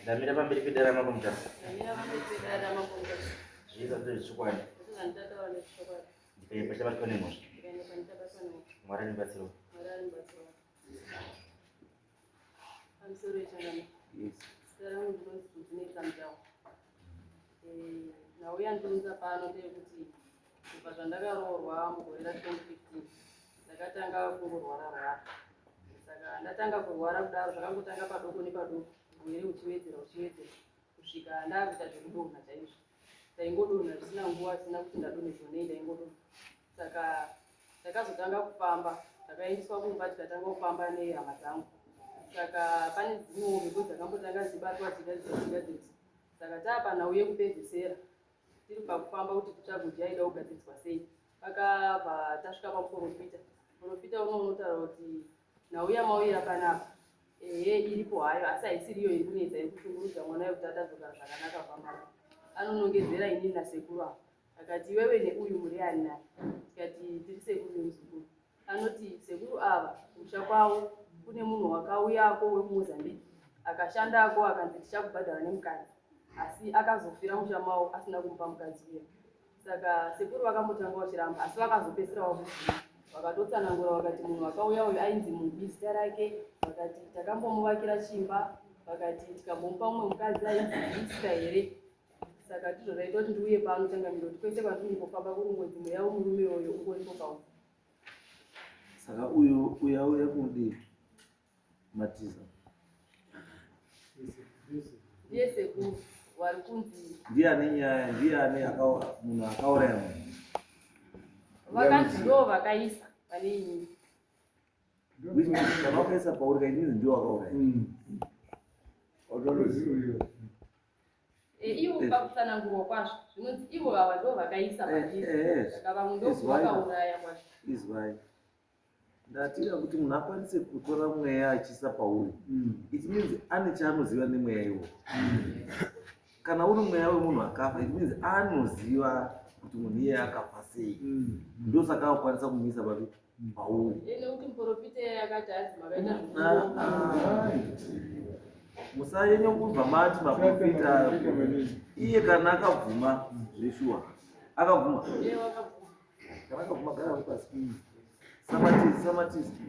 Ndamira pamberi pedare raMambo Mutasa. Ndamira pamberi pedare raMambo Mutasa. Zvese ndezvechokwadi. Zvese zvandinotaura ndezvechokwadi. Ndikaipa ndichabatwa nemhosva. Ndikanyepa ndichabatwa nemhosva. Mwari andibatsirewo. Mwari andibatsirewo. Pamusoro yechangamire. Yes. Zita rangu ndinonzi Kudzinetsa Mutawo. Eh, nhau yandiunza pano ndeyekuti kubva zvandakaroorwa mugore ra 2015 ndakatanga kungorwara rwara. Saka ndatanga kurwara kudaro zvakangotanga padoko nepadoko urwere huchiwedzera huchiwedzera kusvika ndakuita zvekudonha chaizvo. Ndaingodonha zvisina nguva zvisina kuti ndadonhedzwa nei ndaingodonha. Saka takazotanga kufamba takaendeswa kumba tikatanga kufamba nehama dzangu. Saka pane dzimwewo mhepo dzakambotanga dzichibatwa dzichigadzirisa dzichigadziriswa. Saka taapanhau yekupedzesera tiri pakufamba kuti titsvage kuti yaida kugadziriswa sei. Pakabva tasvika pamuporofita. Muporofita uno unotaura kuti nhau yamauyira panapa ehe iripo hayo asi haisiriyo iri kunetsa iri kushungurudza mwana wekuti atadzokara zvakanaka pamari. Anonongedzera inini nasekuru ava akati iwewe neuyu muri ani nani tikati tiri sekuru nemuzukuru. Anoti sekuru ava kumusha kwavo kune munhu wakauyako wekuMozambique akashandako akanzi tichakubhadhara nemukadzi asi akazofira musha mavo asina kumupa mukadzi uya. Saka sekuru vakambotanga vachiramba asi vakazopedzisira vakubvuma vakatotsanangura vakati munhu akauya uyu ainzi Mubi zita rake vakati takambomuvakira chimba vakati tikambomupa mumwe mukadzi ainzi Prisca here Saka ndizvo zvaita kuti ndiuye pano changamire kuti kwese kwandinombofamba kuri kungonzi mweya wemurume uyo ungoripo pauri. Saka uyu uyu auya kudii? Matiza. Ndiye sekuru wari kunzi Ndiye ane nyaya, ndiye ane munhu akauraya munhu. Vakanzi ndo vakaisa pane inini. Which means kana wakaisa pauri ka it means ndiwe wakauraya. Eh, ivo eh. pakutsanangurwa kwazvo zvinonzi ivo vava ndo vakaisa eh, saka vamwe ndovakauraya kwazvo izwai ndatira kuti munhu akwanise kutora mweya achiisa pauri mm. it means ane chaanoziva nemweya iwo kana uri mweya wemunhu akafa it means anoziva kuti munhu iye akafa sei mm. ndosaka akukwanisa kumuisa papi pauri nekuti muprofita iye akati hanzi makaita ah, ah. musanyanya kubva mati maprofita iye kana akabvuma zveshuwa akabvuma kana akabvuma gara ari pasi samatisi samatisi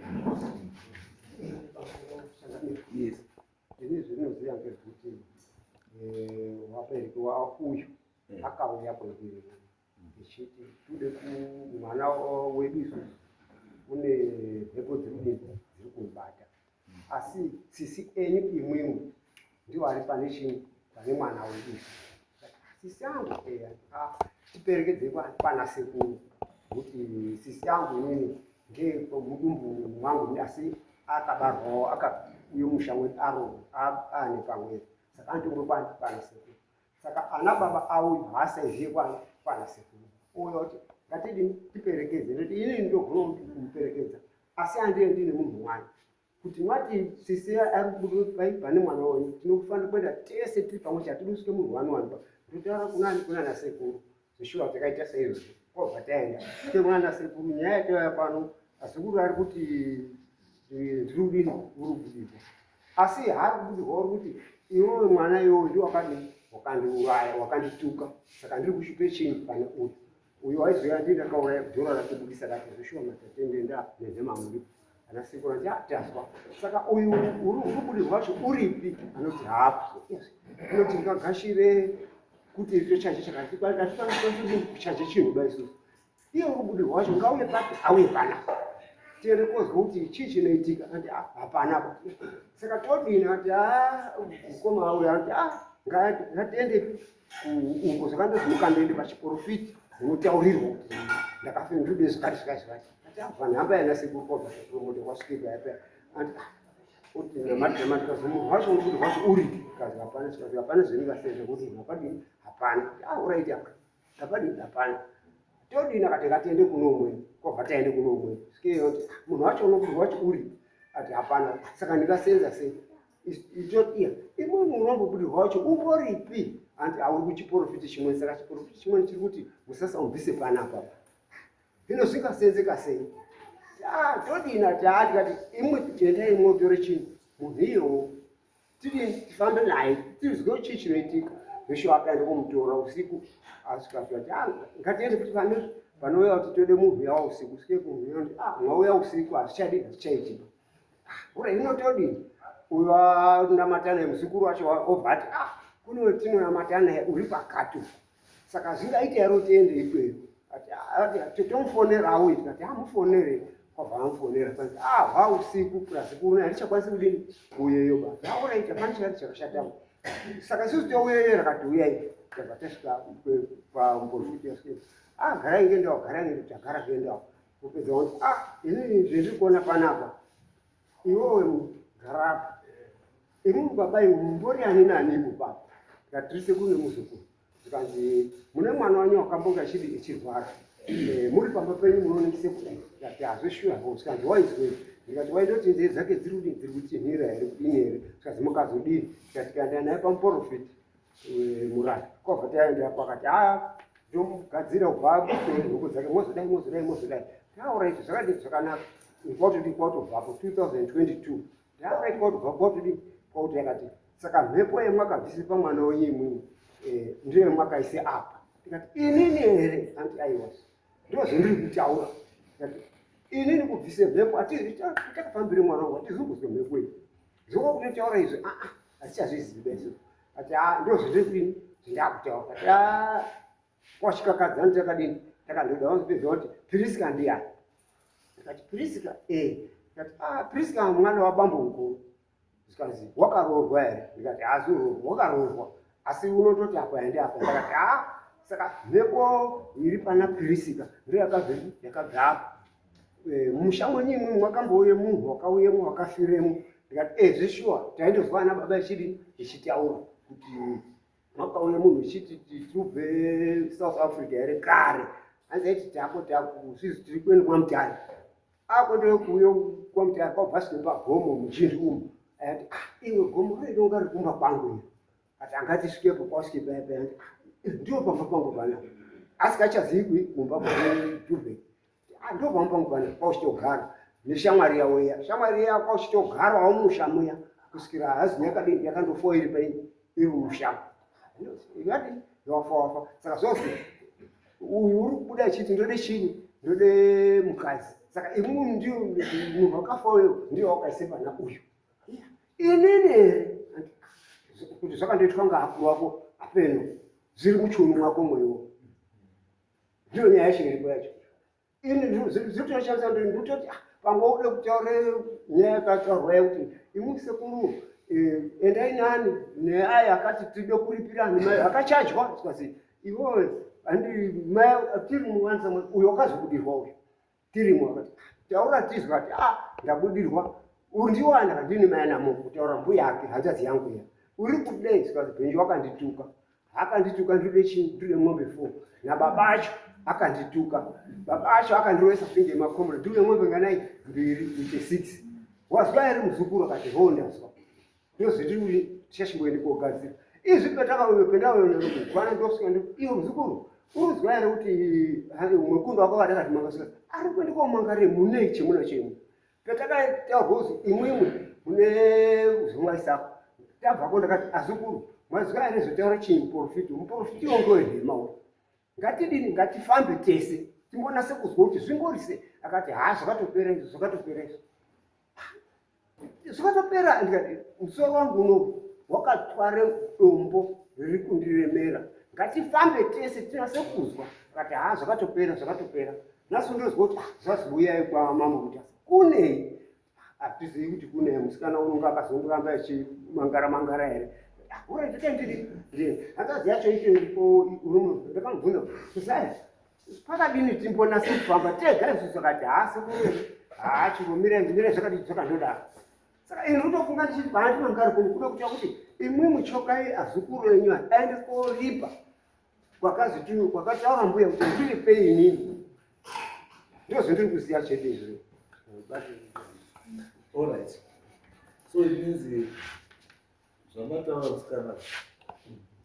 yes ini zvinoziva ngezvekuti eh, wabereki wauyu eh. akauya kwendiri ndichiti tode ku mwana wedu isusu une mhepo dziri kudini dziri kumubata asi sisi enyu imwimwi ndiwo ari pane chini pane mwana wedu isusu sisi yangu eya ah, tiperekedze kwana sekuru kuti sisi yangu inini ngemudumbu mwangu asi akabarwawo akauye musha mwedu aro aane pamweri saka anotongwe kwana sekuru saka ana baba auyu haasaiziye kwana kwana sekuru ouya kuti ngatidini tiperekedze nekuti inini ndogona kumuperekedza asi andiye ndine munhu wani kuti mwati sisi ari pane mwana wenyu tinofanira kuenda tese tiri pamwe chete hatidi kusvike munhu wani wani ndotaura kunani kunana sekuru zveshuwa takaita saizvozvo kwabva taenda tekunana sekuru nyaya yatauya pano asekuru ari kuti eh, ndiri kudini uri kubudirwa asi haari kubudirwa uri kuti iwewe mwana iwewe ndi wakadini wakandiuraya wakandituka saka ndiri kushupe chinyi pane uyu uyu waizoya ndii ndakauraya dhora rakubudisa rake zveshuwa matatendenda nenhema muripo ana sekuru anti ah, tazwa saka uyu uri kubudirwa wacho uripi anoti haapo anoti ngagashire kuti icho chache chakati kuchache chinhu ba isusu iye uri kubudirwa wacho ngauye papi auye panapa tiende kozwa kuti chii chinoitika anti ah, hapana saka todini ati ah, mukoma auya anti ah, ngatiendepi uko saka ndozimuka ndoende pachiporofiti unotaurirwa kuti ndakafe ndode zvakati zvakati zvakati ati abva nhamba yana sekuru kwabva promote kwasvikirwa yapera ati ah, kuti namati namati kazi munhu wacho uri kuti wacho uripi kazi hapana chikazi hapana zvendingaseza kuti munhu apadini hapana ah uraiti apa apadini hapana todini akati ngatiende kuno umweni kwabva taende kuno umweni svikei kuti ah, munhu wacho unokuti wacho uripi ati hapana saka ndingasenza sei Iya, imwe unombobudirwa wacho umboripi anti auri kuchiporofiti chimweni saka chiporofiti chimweni chiri kuti musasa ubvise panapa hino zvingasenzeka sei ah, todini ati haa tikati imwe tendai motore chinhu munhu iyowo Tidini tifambe naye tizwe chii chinoitika. Zveshuwa akaenda komutora usiku asvika akati ah, ngatiende kuti pane panouya kuti tode munhu uya usiku svike kunhu uya ah mwauya usiku hazvichadi hazvichaitika. Ura hino todini? Uyo anamata naye muzukuru wacho obva ati ah kune tinonamata naye uri pakati uko. Saka zvingaita here kuti tiende ikweyo? Ati tomufonerawo tikati amufonere kwabva amufonera kwanzi ah hwa usiku plus kuno handichakwanisi kudini kuuyeyo ba auraiti hapana chakati chakashata saka isusu touyeyo rakati uyai tabva tasvika pamuprofiti yasvika ah garai ngendawo garai ngendo tagara ngendawo kupedza wanzi ah inini zvendiri kuona panapa iwewe gara apa imimi baba iwe mumbori ani nani ipo papa ndikati tiri sekuru nemuzukuru zvikanzi mune mwana wanyu wakambonge achidi echirwara eh, muri pamba penyu munoningise kudai ndikati hazvishuwa ho zvikanzi waizwei ndikati waindoti nzee dzake dziri kudini dziri kutinhira here kudini here zvikanzi mukazodini ndikati tikaenda naye pamuporofiti eh, murapi kwabva taenda kwakati a ndomugadzira kubva huku dzake mozodai mozodai mozodai tauraiti zvakadii zvakanaka kwatodii kwatobvapo 2022 tauraiti kwatobva kwatodii kwakuti yakati saka mhepo yemwakabvise pamwana wenyu imwimwi eh, ndiyo yemwakaise apa ndikati inini here anti aiwa ndo zvendiri kutaura ndikati inini kubvise mhepo atitakafambire mwana wangu atizi kuzwa mhepo iyi zvoko kutotaura izvi aa hatichazvizivi beso ati a ndo zvendiri kudini zvendakutaura ati a kwachikakadzani takadini takandoda vanopedza kuti pirisika ndiyani ndikati pirisika e ndikati a pirisika mwana wabambo mukuru zvikanzi wakaroorwa here ndikati haasi uroorwa wakaroorwa asi unototi apa ende apa ndakati a saka mhepo iri pana pirisika ndo yakabva yakabva apa eh, musha mwenyu imwe mwakambouye munhu wakauyemo wakafiremo ndikati e zveshuwa taindozwa ana baba ichidi ichitaura kuti Makauya munhu uchiti tibve South Africa here kare hanzi aiti tako tako sisi tiri kuenda kwaMutare ako ndokuuya kwaMutare kwabva svike pagomo muchinzi umu ati ah iwe gomo riri rinonga riri kumba kwangu iri ati angatisvikepo kwasvike paya paya ah, ndiwo pamba pangu panapa asikachazivi kumba kwaJubek Ah, ndopamba pangu pana kwauchitogara neshamwari yavo iya shamwari iya kwauchitogarawo musha muya kusvikira hazi yakadini yakandofoa iri paini iri musha yadi wafa wafa saka zvose uyu uri kubuda achiti ndode chinyi ndode mukadzi saka imuni ndiyo munhu wakafa uyo ndiyo wakaise pana uyu inini here kuti zvakandoitwa ngaakuru wako apeno zviri muchiunu mwako mwewo Ndiyo nyaya yacho iripo yacho. Ini zvitoshamisa ndototi ah, pamwe ude kutaura nyaya yakataurwa yekuti imwi sekuru eh, endai nani neaya akati tide kuripira ani mai akachajwa zvikasi iwewe andi mai tiri muwanisa uyo wakazobudirwa uyo tirimo akati taura tizwa ati ah ndabudirwa uri ndiwana kandini mai namo kutaura mbuya yake hanzvadzi yangu iya uri kudei zvikanzi bhenji wakandituka akandituka ndide chii ndide mombe four nababa acho akandituka baba acho akandirovesa finge makomora ndine mombe nganai mbiri ite six wazwa here muzukuru akati hoo ndazwa ndozvendiri tichachimboende kogadzira izvi petakauyo pendauyo ndosvika iwe muzukuru uruzwa here kuti mwekundu wako vadakati mangasvika ari kuende komangarire munei chemuna chemwe petakataurwa kuzi imwimwe mune zvomaisako tabvako ndakati azukuru mazuva here zvotaura chii muprofiti muprofiti wongoenhema uyu ngatidini ngatifambe tese timbonase kuzwa kuti zvingorise akati haa zvakatopera izvo zvakatopera izvo Zvakatopera ndikati musoro wangu uno wakatware dombo riri kundiremera ngatifambe tese tinase kuzwa akati haa zvakatopera zvakatopera nhasi ndozwa kuti ah, zvazouyai kwamambo mutasa kunei hatizivi kuti kunei musikana unonga akazongoramba achimangara mangara here hanzvadzi yacho itoripo ndakamubvunza kusai Pakadini timbonase kufamba tega isusu akati haa sekuru haa chingomira mira zvakati zvakandodaro. Saka ini ndotofunga ndichiti paanti mangari kuno kuda kutya kuti imwimwi chokai azukuru enyu aya aende koripa kwakazi tino kwakataura mbuya kuti ndiripei inini. Ndozvendiri kuziva chete izvo. All right. So it means eh, zvamataura musikana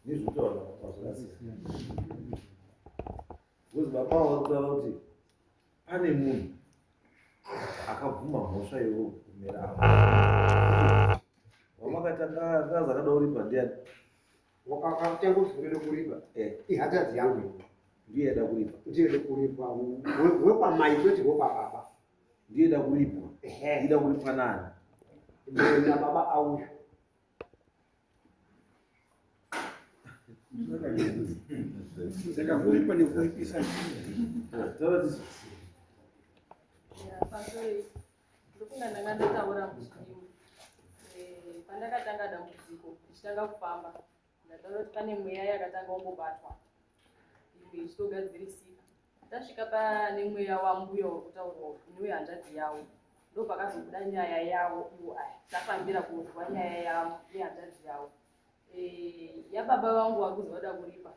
nezvinotaura baba zvakasiyana because baba vari kutaura kuti pane munhu akabvuma mhosva iwo kumera avo. Wakatanga akaza akada kuripa ndiani? Wakatanga kuzorere kuripa ihanzvadzi yangu iyo. Ndiye aida kuripa. Ndiye aida kuripa wekwamai kwete wekwababa. Ndiye aida kuripwa. Ida kuripwa nani? Nababa auyu. Saka kuripa nekuripisa. Taura tisu. Pastor, ndofunga ndanga ndataura muchidimbu. Pandakatanga dambudziko ndichitanga kufamba, ndataura kuti pane mweya yakatanga kungobatwa imwe ichitogadzirisika. Tasvika pane mweya wambuya wekutaurwa newehanzvadzi yavo, ndopakazobuda nyaya yavo ivo aya. Tafambira kunzwa nyaya yavo yehanzvadzi yavo. Yababa vangu vakuzi vada kuripa.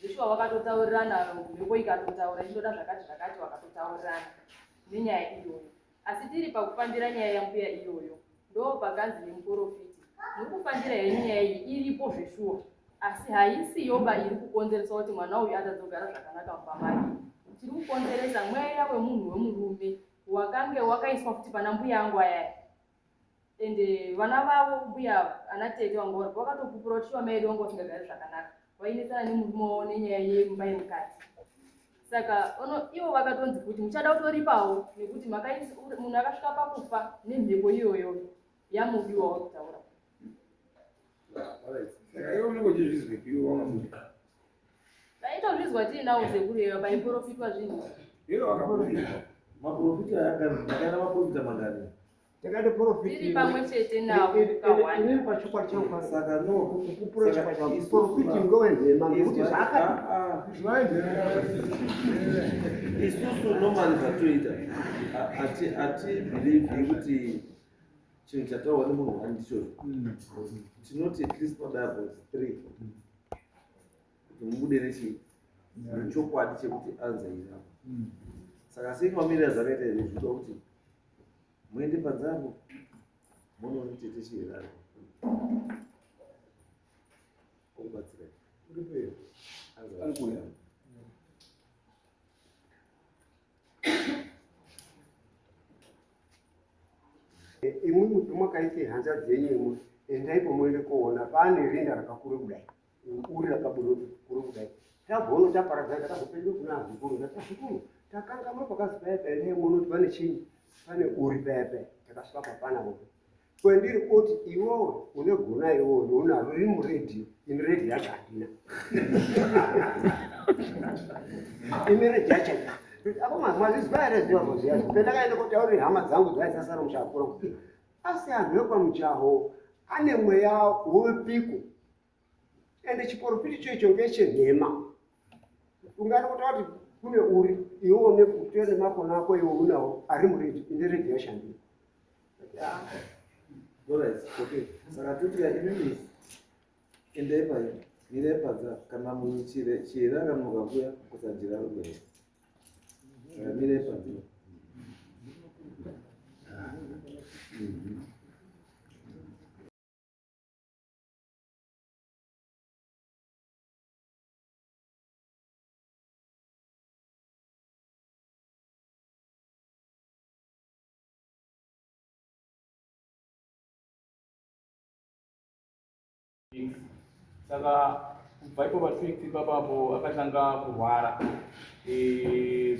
Joshua vakatotaurirana, mhepo ikatotaura ichitoda zvakati zvakati, vakatotaurirana nenyaya iyoyo. Asi tiri pakufambira nyaya yambuya iyoyo, ndo pakanzi nemuprofiti, muri kufambira henyu nyaya iyi iripo zveshuwa, asi haisi yoba iri kukonzeresa kuti mwana uyu atadzogara zvakanaka mumba make. Tiri kukonzeresa mweya wemunhu wemurume wakange wakaiswa futi pana mbuya angu ayaya. Ende vana vavo mbuya ana tete vangu vari vakatopupura kuti shuwa mai edu vanga vasingagari zvakanaka, vainetsana nemurume wavo nenyaya yemba yemukati. Saka ivo vakatonzi kuti muchada kutoripawo nekuti munhu akasvika pakufa nemhepo iyoyo yamudiwa wakutaura. Saka iwe unenge uchizvizwepi iwe wakabuda? Taitozvizwa tiinawo sekuru iyoyo paiprofitwa zvinhu. Iwe wakabuda. Maprofita makaenda maprofita mangani? Takaita profit. Tiri pamwe chete navo kawanda. Inini pachokwadi changu kwa Saka no. kupupura Saka chokwadi changu. isusu Profit ngewenhema ngekuti zvaakati. Isusu normally zvatoita ati believe kuti chinhu chataurwa nemunhu wani ndichozvo. Tinoti at least panoda about 3 kuti mubude nechii nechokwadi chekuti anza iri apa. Saka sei mamirira zvakaita izvi zvinoda kuti muende panze apo munoona tete chihirari okubatsirai. Anza Ari kuuya. Imwimwi pamwakaite hanzvadzi yenyu imwe, endaipo muende koona pane rinda rakakura kudai, uri rakabuda kure kudai. Tabvaono taparadzana, takazopinda kuna azukuru, ndati azukuru takangamwa pakazi paya paya, endai muone kuti pane chinyi, pane uri paya paya. Takasvika papana hope. Kwendiri oti iwewe une gona iwewe ndounaro riri muredhiyo, ini redhiyo yacho handina. Ini redhiyo yacho handina. Apo mazvizwa here zviya zviya? Pendakaenda kotaurira hama dzangu dzaisasara muchakura kuti asi anhu ekwamujaho ane mweya wepiko, ende chiporofiti cho icho ngechenhema. Ungada kutaura kuti kune uri iwe une kutora nemakona ako iwe unawo ari muredhiyo, ini redhiyo yacho handina. Alright, okay. Saka toti ya inini endai pa mirai panze kana munhu chihera akanonoka kuuya kusanjira ari kuuya. Saka mirai panze. Saka kubva ipo pa2 ipapapo akatanga kurwara.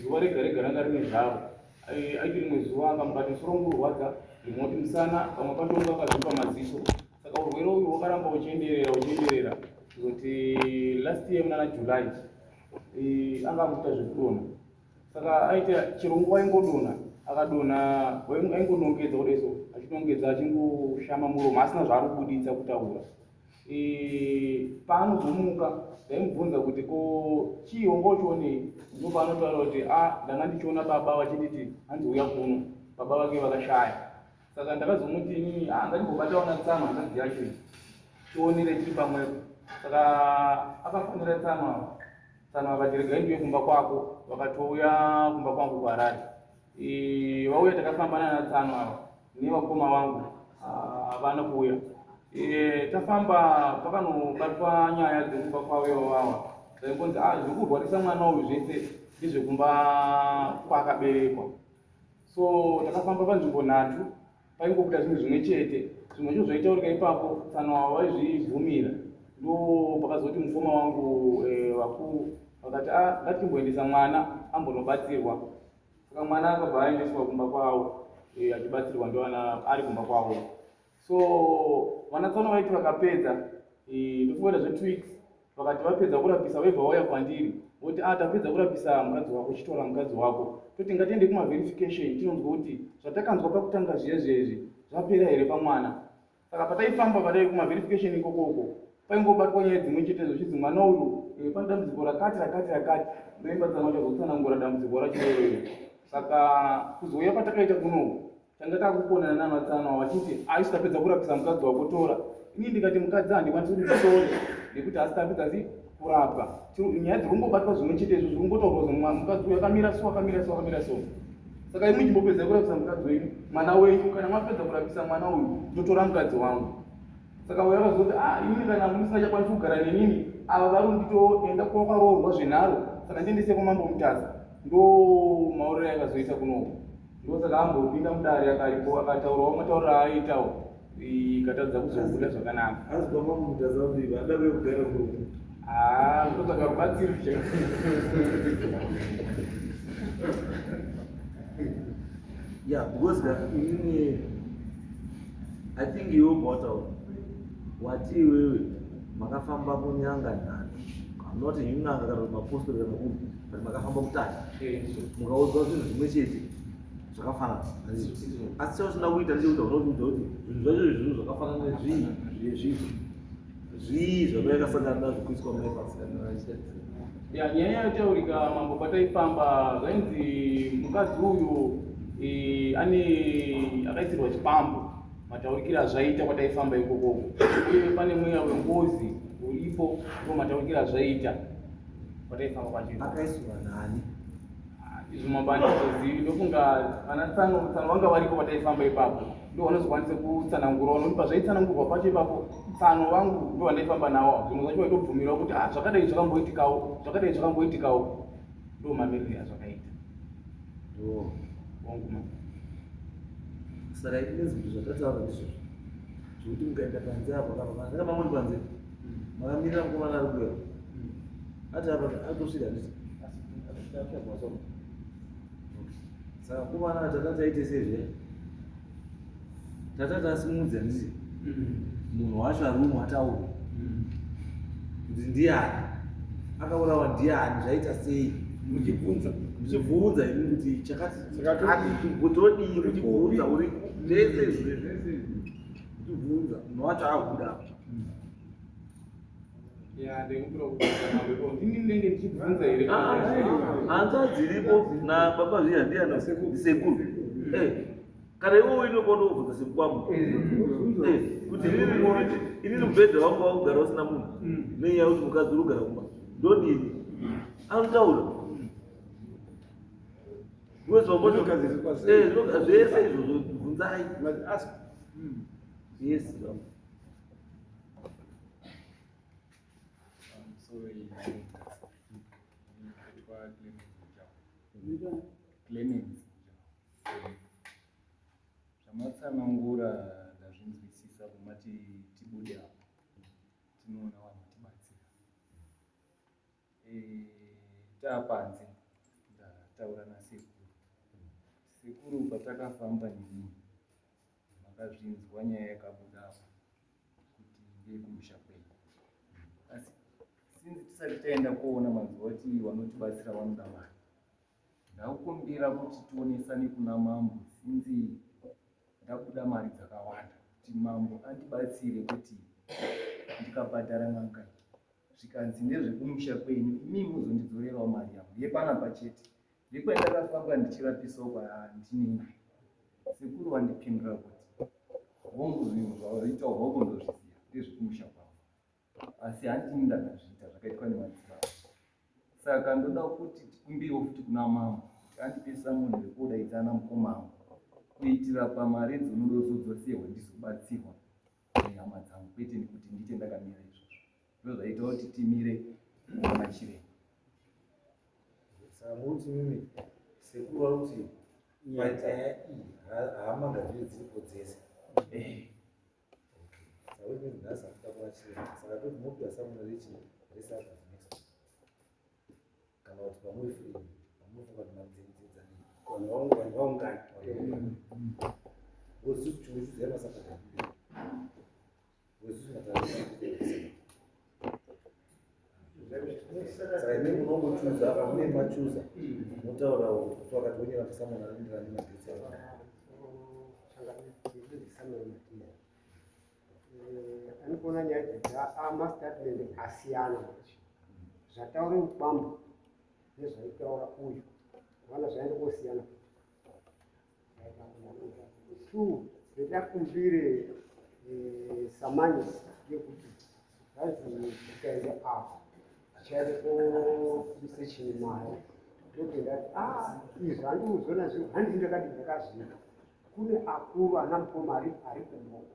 Zuva rega rega ranga rine zvaro. Aiti rimwe zuva akamukati musoro wangu urwadza, rimwe oti musana, pamwe pacho unga akazvimba maziso. Saka urwere uyu wakaramba uchienderera uchienderera kuzoti last year munana July anga akuita zvekudonha. Saka aita chero nguva aingodonha, akadonha aingonongedza kudai so, achinongedza achingoshama muromo asina zvaari kubuditsa kutaura. Paanozomuka ndaimubvunza kuti ko chii wanga uchionei, ndipo paanotaura kuti a ndanga ndichiona baba vachinditi hanzi uya kuno, baba vake vakashaya. Saka ndakazomuti inini a ngatimbobatawo natsano hanzvadzi yacho iyi tionere tiri pamwepo. Saka akafonera tsano ava, tsano akati regai ndiuye kumba kwako, vakatouya kumba kwangu kuHarare. Vauya takafamba nana tsano ava nevakoma vangu havana kuuya. Tafamba pakanobatwa nyaya dzekumba kwavo ivavawa, dzaingonzi zviri kurwarisa mwana uyu zvese ndezvekumba kwaakaberekwa. So takafamba panzvimbo 3 paingobuda zvinhu zvimwe chete. Zvimwe zvacho zvaitaurika ipapo tsano ava vaizvibvumira. Ndo pakazoti mukoma wangu vakuru vakati a ngatimboendesa mwana ambonobatsirwa. Saka mwana akabva aendeswa kumba kwavo achibatsirwa ndoana ari kumba kwavo. So vana tsano vaiti vakapedza ndofunga zve 2 weeks vakati vapedza kurapisa vaibva vauya kwandiri voti ah tapedza kurapisa mukadzi wako, chitora mukadzi wako. Toti ngatiende kuma verification tinonzwa kuti zvatakanzwa pakutanga zviya zviya zvapera here pamwana. Saka pataifamba padai kuma verification ikokoko paingobatwa nyaya dzimwe chete zvichinzi mwana uyu pane dambudziko rakati rakati rakati, ndoimba tsano chazotsanangura dambudziko racho iroro. Saka kuzouya patakaita kunoku tanga takukonana nanatsano vachiti aisu tapedza kurapisa mukadzi wako tora. Ini ndikati mukadzi handikwanisi kuti nditore nekuti asi tapedza zi kurapwa. Nyaya dziri kungobatwa zvimwe chete izvo zviri kungotaurwa mukadzi uyu akamira so akamira so akamira so. Saka imwi chimbopedza kurapisa mukadzi wenyu mwana wenyu, kana mapedza kurapisa mwana uyu ndotora mukadzi wangu. Saka uyo akazoti ah inini kana musingachakwanisi kugara nenini ava vari kunditoenda kwakaroorwa zvenharo, saka ndiendese kwamambo Mutasa. Ndo mauriro ayakazoita kunoku. Ndosaka ambopinda mudare akaripo akataurawo matauriro aaitawo ikatadza kuzobuda zvakanaka. Asi kwamambo Mutasa kuti vada vekugara kuno. Ah, ndotsvaga rubatsiro chaiko. Yeah, because inini I think iwe ubva wati iwewe makafamba kunyanga nhatu. I'm not in'anga kana kuti mapostori kana kupi, but makafamba kutatu. Mukaudzwa zvinhu zvimwe chete zvakafanana. Asi chausina kuita ndechekuti hauna kuudza kuti zvinhu zvacho zvinhu zvakafanana nezvii nezvii. Zvii zvavakasangana nazvo kuiswa mai pasi kana vachiita. Ya, nyaya yataurika mambo pataifamba zvainzi mukadzi uyu ane akaisirwa chipambo mataurikiro azvaita kwataifamba ikokoko, uye pane mweya wengozi uripo, ndo mataurikiro azvaita kwataifamba kwacho. Akaiswa nani? Izvo mambo handizozivi, ndofunga vana tsano tsano vanga variko pataifamba ipapo ndo vanozokwanisa kutsanangurawo, nokuti pazvaitsanangurwa pacho ipapo tsano vangu ndo vandaifamba navo, zvimwe zvacho vaitobvumirawo kuti ah zvakadai zvakamboitikawo, zvakadai zvakamboitikawo, ndo mamiriro azvakaita. Ndo wangu ma. Saka it means kuti zvatataura ndizvozvo zvekuti mukaenda panze apo kana panze mamuri panze makamirira mukomana ari kuuya ati apa atosvika nditi. Saka mukomana tata taite sei zviya tata tasimudza nditi munhu wacho ari umwe ataura kuti ndiani akaurawa ndiani zvaita sei, muchibvunza muchibvunza imi kuti chakati todii, muchibvunza uri zvese izvo muchibvunza munhu wacho abuda. Ya, ndikumbira kubvunza mambo, ndini ndinenge ndichibvunza here? Hanzvadzi iripo nababa zviya ndiani sekuru. Kana iwe uine kwaunobvunza sekuru kwangu kuti inini mubhedha wangu wakugara usina munhu nenyaya yekuti mukadzi uri kugara kumba ndodini, anotaura zvese izvozvo bvunzai. Yes. Clemens, zvamatsanangura ndazvinzwisisa. Kumati tibude apo tinoona vanotibatsira. Taapanze ndataura nasekuru. Sekuru, patakafamba nemi makazvinzwa nyaya yakabuda apo kuti ndeyekumusha kwenyu, asi sinzi tisati taenda kuona manzwa kuti vanotibatsira vanoda mari, ndakukumbira kuti tionesane kuna mambo sinzi ndabuda mari dzakawanda, kuti mambo andibatsire kuti ndikabhadhara n'anga iyi zvikanzi ndezvekumusha kwenyu, imi muzondidzorerawo mari yangu yepanapa chete, yekwandakafamba ndichirapisawo kwandinei nayo. Sekuru vandipindura kuti hongu, zvinhu zvaitaurwa uko ndozviziva, ndezvekumusha kwangu, asi handini ndakazviita, zvakaitwa nemadzibaba. Saka ndoda kuti tikumbirewo futi kuna mambo kuti andipe samoni rekuodaidzana mukoma angu kuitira pamari dzinodozodzosehwa ndizobatsirwa nehama dzangu, kwete kuti ndiite ndakamira. Izvozvo ndozvaita kuti timire kuona chiremba. Saka mukuti mimi sekuru vari kuti panyaya iyi hama ngadziri dziripo dzese. Saka which means nhasi hakuda kuva chiremba. Saka toti mopiwa summon rechi reSaturday next week. Kana kuti pamuri free, pamunofunga kuti madzinzidza nei. Vanhu vaungana. Because isusu tingochuza maSaturday. Because isusu matare. Saka imi munongochuza, pamunenge machuza, motaura kuti wakati wonyora pasamona anoenderana nemadates acho. Anikuona nyaya idzi amastatement asiyana manje zvataura mukwambo nezvaitaura uyu vana zvaenda kosiyana two ndetakumbire samanisi yekuti zvanzi tikaenda apa tichaenda koisechini mari ndobve ndati a izvi handikuzona zvinhu handii ndakati ndakazviita kune akuru ana mukoma ari ari kumboko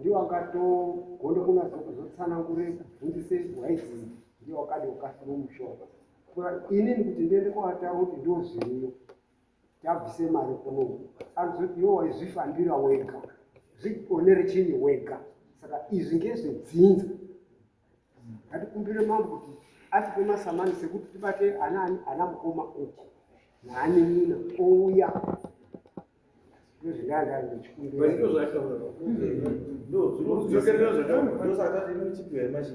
ndiwo angatogona kunatso kuzotsanangure kubvunzise waizii ndiwo wakadi ukasime mushonga inini kuti ndiende kwawataura kuti ndo zviriyo tabvise mari kuno anozoti iwe waizvifambira wega zvionere chinyi wega saka izvi ngezvedzinza ngatikumbire mambo kuti atipe masamani sekuti tibate ana ana mukoma uku naanin'ina ouya ndozvindanga ndichikumbira Ndosaka tati imi chipiwai machi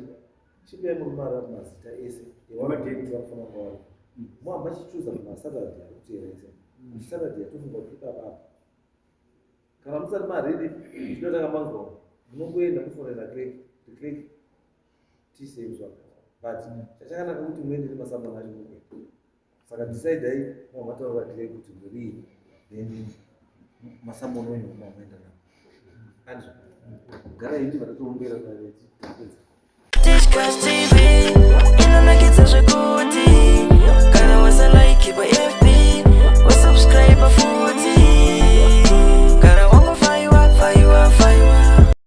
chipiwai murume ari mazita ese evanoti vanofanira kunga vari mohamba chichuza mumasaturday ari kuteera ese kuti Saturday yatofunga kuti ipapa apa kana musati maready zvinotanga manzwa munongoenda mufonera clerk kuti clerk tiisei musi wakati but chachakanaka kuti muende nemasamani acho mukuenda saka decidai mawamataura clerk kuti murii then masamoni wenyu mamuenda nawo andizvo garai ndibva tatoombera tapedza. Disgusting.